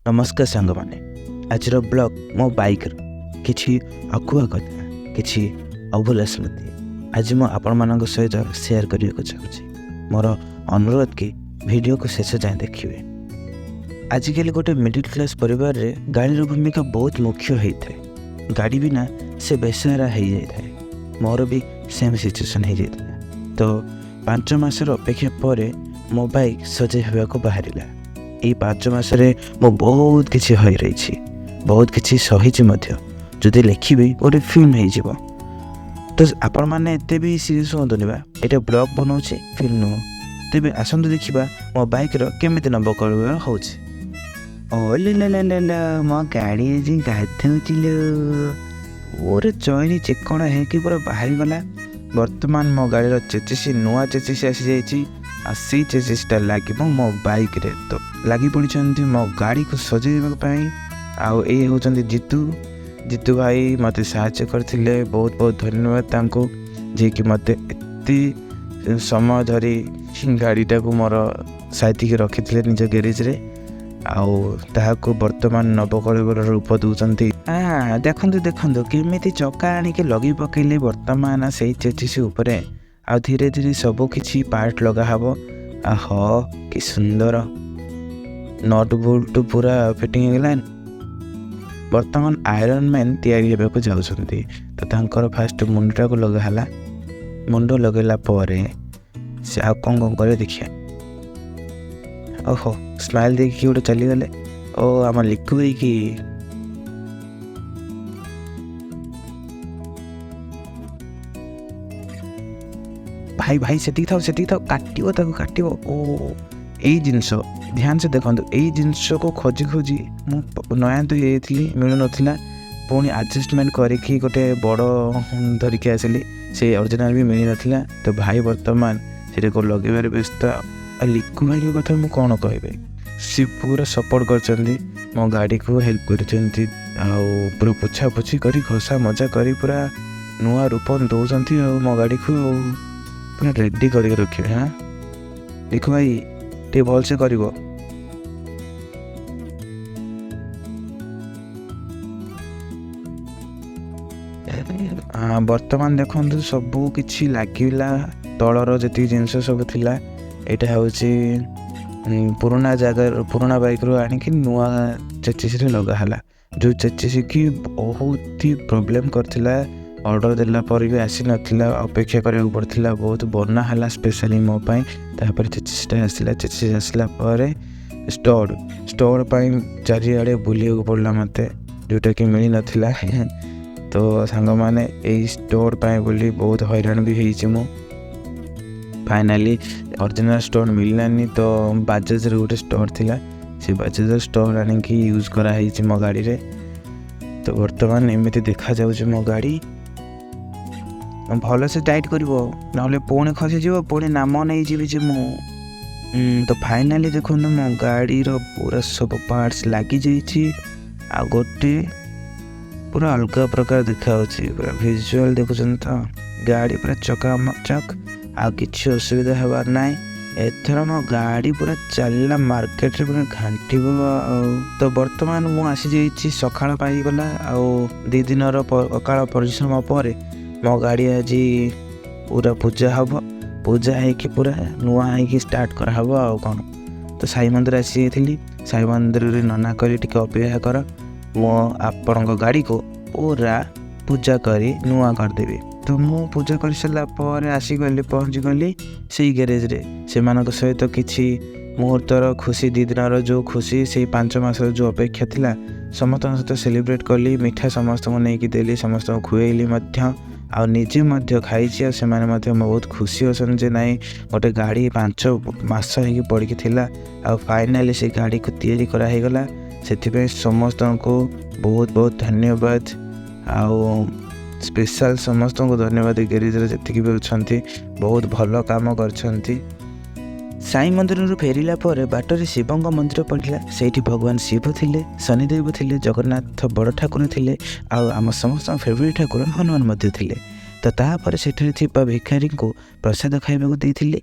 ନମସ୍କାର ସାଙ୍ଗମାନେ, ଆଜିର ବ୍ଲଗ୍ ମୋ ବାଇକ୍ର କିଛି ଅକୁହା କଥା, କିଛି ଅଭୁଲା ସ୍ମୃତି ଆଜି ମୁଁ ଆପଣମାନଙ୍କ ସହିତ ସେୟାର କରିବାକୁ ଚାହୁଁଛି। ମୋର ଅନୁରୋଧ କି ଭିଡ଼ିଓକୁ ଶେଷ ଯାଏଁ ଦେଖିବେ। ଆଜିକାଲି ଗୋଟେ ମିଡ଼ିଲ୍ କ୍ଲାସ୍ ପରିବାରରେ ଗାଡ଼ିର ଭୂମିକା ବହୁତ ମୁଖ୍ୟ ହେଇଥାଏ। ଗାଡ଼ି ବିନା ସେ ବେସାହାରା ହେଇଯାଇଥାଏ। ମୋର ବି ସେମ୍ ସିଚୁଏସନ୍ ହେଇଯାଇଥିଲା। ତ 5 ମାସର ଅପେକ୍ଷା ପରେ ମୋ ବାଇକ୍ ସଜେଇ ହେବାକୁ ବାହାରିଲା। ଏଇ 5 ମାସରେ ମୁଁ ବହୁତ କିଛି ହଇରାଇଛି, ବହୁତ କିଛି ସହିଛି ମଧ୍ୟ। ଯଦି ଲେଖିବି, ଗୋଟେ ଫିଲ୍ମ ହେଇଯିବ। ତ ଆପଣମାନେ ଏତେ ବି ସିରିୟସ୍ ହୁଅନ୍ତୁନି ବା। ଏଇଟା ବ୍ଲଗ୍ ବନାଉଛି, ଫିଲ୍ମ ନୁହଁ। ତେବେ ଆସନ୍ତୁ ଦେଖିବା ମୋ ବାଇକ୍ର କେମିତି ନବକଳେବର ହେଉଛି। ଓ ଲେ ଲେ ଲେ ଲେ, ମୋ ଗାଡ଼ି ଆଜି ଗାଧଉଛି ଲୋ। ପୁରା ଚଇନି ଚିକଣ ହେଇକି ପୁରା ବାହାରିଗଲା। ବର୍ତ୍ତମାନ ମୋ ଗାଡ଼ିର ଚେଚିସି, ନୂଆ ଚେଚିସି ଆସିଯାଇଛି ଆଉ ସେଇ ଚେଚିସିଟା ଲାଗିବ ମୋ ବାଇକ୍ରେ। ତ ଲାଗି ପଡ଼ିଛନ୍ତି ମୋ ଗାଡ଼ିକୁ ସଜେଇବା ପାଇଁ। ଆଉ ଏଇ ହେଉଛନ୍ତି ଜିତୁ। ଜିତୁ ଭାଇ ମୋତେ ସାହାଯ୍ୟ କରିଥିଲେ। ବହୁତ ବହୁତ ଧନ୍ୟବାଦ ତାଙ୍କୁ, ଯିଏକି ମୋତେ ଏତେ ସମୟ ଧରି ଗାଡ଼ିଟାକୁ ମୋର ସାଇତିକି ରଖିଥିଲେ ନିଜ ଗ୍ୟାରେଜରେ ଆଉ ତାହାକୁ ବର୍ତ୍ତମାନ ନବକଳେବର ରୂପ ଦେଉଛନ୍ତି। ଦେଖନ୍ତୁ ଦେଖନ୍ତୁ, କେମିତି ଚକା ଆଣିକି ଲଗେଇ ପକେଇଲେ ବର୍ତ୍ତମାନ ସେଇ ଚେଚିସି ଉପରେ। ଆଉ ଧୀରେ ଧୀରେ ସବୁ କିଛି ପାର୍ଟ ଲଗା ହବ। ଆହ, କି ସୁନ୍ଦର! ନଟ୍ ବୋଲ୍ଟ ପୁରା ଫିଟିଂ ହେଇଗଲା। ବର୍ତ୍ତମାନ ଆଇରନ୍ ମ୍ୟାନ୍ ତିଆରି ହେବାକୁ ଯାଉଛନ୍ତି। ତ ତାଙ୍କର ଫାଷ୍ଟ ମୁଣ୍ଡଟାକୁ ଲଗା ହେଲା। ମୁଣ୍ଡ ଲଗେଇଲା ପରେ ସେ ଆଉ କ'ଣ କ'ଣ କରିବେ ଦେଖିବା। ଓହୋ, ସ୍ମାଇଲ୍ ଦେଇକି ଗୋଟେ ଚାଲିଗଲେ। ଓ, ଆମ ଲିକୁ ହେଇକି। ଭାଇ ଭାଇ, ସେତିକି ଥାଉ, ସେତିକି ଥାଉ, କାଟିବ ତାକୁ, କାଟିବ। ଓ, ଏଇ ଜିନିଷ ଧ୍ୟାନ ସେ ଦେଖନ୍ତୁ। ଏଇ ଜିନିଷକୁ ଖୋଜି ଖୋଜି ମୁଁ ନୟାନ୍ତ ହେଇଯାଇଥିଲି, ମିଳୁନଥିଲା। ପୁଣି ଆଡ଼ଜଷ୍ଟମେଣ୍ଟ କରିକି ଗୋଟେ ବଡ଼ ଧରିକି ଆସିଲି। ସେ ଅରିଜିନାଲ୍ ବି ମିଳିନଥିଲା। ତ ଭାଇ ବର୍ତ୍ତମାନ ସେଟାକୁ ଲଗେଇବାରେ ବ୍ୟସ୍ତ। ଆଉ ଲିକୁ ଭାଇଙ୍କ କଥା ମୁଁ କ'ଣ କହିବି? ସେ ପୁରା ସପୋର୍ଟ କରିଛନ୍ତି, ମୋ ଗାଡ଼ିକୁ ହେଲ୍ପ କରିଛନ୍ତି ଆଉ ପୁରା ପୋଛାପୋଛି କରି, ଘଷା ମଜା କରି ପୁରା ନୂଆ ରୂପ ଦେଉଛନ୍ତି ଆଉ ମୋ ଗାଡ଼ିକୁ ଆଉ ପୁରା ରେଡ଼ି କରିକି ରଖିବେ। ହଁ ଲିକୁ ଭାଇ, ଟିକେ ଭଲସେ କରିବ। ବର୍ତ୍ତମାନ ଦେଖନ୍ତୁ, ସବୁ କିଛି ଲାଗିଲା, ତଳର ଯେତିକି ଜିନିଷ ସବୁ ଥିଲା। ଏଇଟା ହେଉଛି ପୁରୁଣା ଜାଗା, ପୁରୁଣା ବାଇକ୍ରୁ ଆଣିକି ନୂଆ ଚେଚିସରେ ଲଗା ହେଲା, ଯେଉଁ ଚେଚିସ୍ କି ବହୁତ ହି ପ୍ରୋବ୍ଲେମ୍ କରିଥିଲା। ଅର୍ଡ଼ର ଦେଲା ପରେ ବି ଆସିନଥିଲା, ଅପେକ୍ଷା କରିବାକୁ ପଡ଼ିଥିଲା ବହୁତ। ବନା ହେଲା ସ୍ପେଶାଲି ମୋ ପାଇଁ। ତାପରେ ଚେଚିସ୍ଟା ଆସିଲା। ଚେଚିସ୍ ଆସିଲା ପରେ ଷ୍ଟଡ୍, ଷ୍ଟଡ୍ ପାଇଁ ଚାରିଆଡ଼େ ବୁଲିବାକୁ ପଡ଼ିଲା ମୋତେ, ଯେଉଁଟାକି ମିଳିନଥିଲା। ତ ସାଙ୍ଗମାନେ, ଏଇ ଷ୍ଟଡ୍ ପାଇଁ ବୋଲି ବହୁତ ହଇରାଣ ବି ହେଇଛି ମୁଁ। ଫାଇନାଲି ଅରିଜିନାଲ୍ ଷ୍ଟଡ୍ ମିଳିଲାନି, ତ ବାଜାଜର ଗୋଟେ ଷ୍ଟଡ୍ ଥିଲା, ସେ ବାଜାଜର ଷ୍ଟଡ୍ ଆଣିକି ୟୁଜ୍ କରାହେଇଛି ମୋ ଗାଡ଼ିରେ। ତ ବର୍ତ୍ତମାନ ଏମିତି ଦେଖାଯାଉଛି ମୋ ଗାଡ଼ି। ଭଲସେ ଟାଇଟ୍ କରିବ, ନହେଲେ ପୁଣି ଖସିଯିବ, ପୁଣି ନାମ ନେଇଯିବି ଯେ ମୁଁ। ତ ଫାଇନାଲି ଦେଖନ୍ତୁ, ମୋ ଗାଡ଼ିର ପୁରା ସବୁ ପାର୍ଟସ୍ ଲାଗିଯାଇଛି ଆଉ ଗୋଟେ ପୁରା ଅଲଗା ପ୍ରକାର ଦେଖାଯାଉଛି। ପୁରା ଭିଜୁଆଲ୍ ଦେଖୁଛନ୍ତି ତ, ଗାଡ଼ି ପୁରା ଚକାଚକ, ଆଉ କିଛି ଅସୁବିଧା ହେବାର ନାହିଁ। ଏଥର ମୋ ଗାଡ଼ି ପୁରା ଚାଲିଲା, ମାର୍କେଟରେ ପୁରା ଘାଣ୍ଟିବ। ଆଉ ତ ବର୍ତ୍ତମାନ ମୁଁ ଆସିଯାଇଛି, ସକାଳ ପାଇଗଲା ଆଉ 2 ଦିନର ଅକାଳ ପରିଶ୍ରମ ପରେ ମୋ ଗାଡ଼ି ଆଜି ପୁରା ପୂଜା ହେବ। ପୂଜା ହେଇକି ପୁରା ନୂଆ ହେଇକି ଷ୍ଟାର୍ଟ କରାହେବ ଆଉ କ'ଣ। ତ ସାଇ ମନ୍ଦିର ଆସିଯାଇଥିଲି। ସାଇ ମନ୍ଦିରରେ ନନା କରି ଟିକେ ଅପେକ୍ଷା କର, ମୁଁ ଆପଣଙ୍କ ଗାଡ଼ିକୁ ପୁରା ପୂଜା କରି ନୂଆ କରିଦେବି। ତ ମୁଁ ପୂଜା କରିସାରିଲା ପରେ ଆସିଗଲି, ପହଞ୍ଚିଗଲି ସେଇ ଗ୍ୟାରେଜରେ। ସେମାନଙ୍କ ସହିତ କିଛି ମୁହୂର୍ତ୍ତର ଖୁସି, 2 ଦିନର ଯେଉଁ ଖୁସି, ସେଇ 5 ମାସର ଯେଉଁ ଅପେକ୍ଷା ଥିଲା, ସମସ୍ତଙ୍କ ସହିତ ସେଲିବ୍ରେଟ୍ କଲି। ମିଠା ସମସ୍ତଙ୍କୁ ନେଇକି ଦେଲି, ସମସ୍ତଙ୍କୁ ଖୁଏଇଲି ମଧ୍ୟ ଆଉ ନିଜେ ମଧ୍ୟ ଖାଇଛି। ଆଉ ସେମାନେ ମଧ୍ୟ ବହୁତ ଖୁସି ଅଛନ୍ତି ଯେ ନାଇଁ, ଗୋଟେ ଗାଡ଼ି 5 ମାସ ହେଇକି ପଡ଼ିକି ଥିଲା ଆଉ ଫାଇନାଲି ସେ ଗାଡ଼ିକୁ ତିଆରି କରାହେଇଗଲା। ସେଥିପାଇଁ ସମସ୍ତଙ୍କୁ ବହୁତ ବହୁତ ଧନ୍ୟବାଦ ଆଉ ସ୍ପେଶାଲ ସମସ୍ତଙ୍କୁ ଧନ୍ୟବାଦ। ଗ୍ୟାରେଜରେ ଯେତିକି ବି ଅଛନ୍ତି, ବହୁତ ଭଲ କାମ କରିଛନ୍ତି। ସାଇ ମନ୍ଦିରରୁ ଫେରିଲା ପରେ ବାଟରେ ଶିବଙ୍କ ମନ୍ଦିର ପଡ଼ିଲା। ସେଇଠି ଭଗବାନ ଶିବ ଥିଲେ, ଶନିଦେବ ଥିଲେ, ଜଗନ୍ନାଥ ବଡ଼ ଠାକୁର ଥିଲେ ଆଉ ଆମ ସମସ୍ତଙ୍କ ଫେଭରେଟ୍ ଠାକୁର ହନୁମାନ ମଧ୍ୟ ଥିଲେ। ତ ତାପରେ ସେଠାରେ ଥିବା ଭିକାରୀଙ୍କୁ ପ୍ରସାଦ ଖାଇବାକୁ ଦେଇଥିଲି।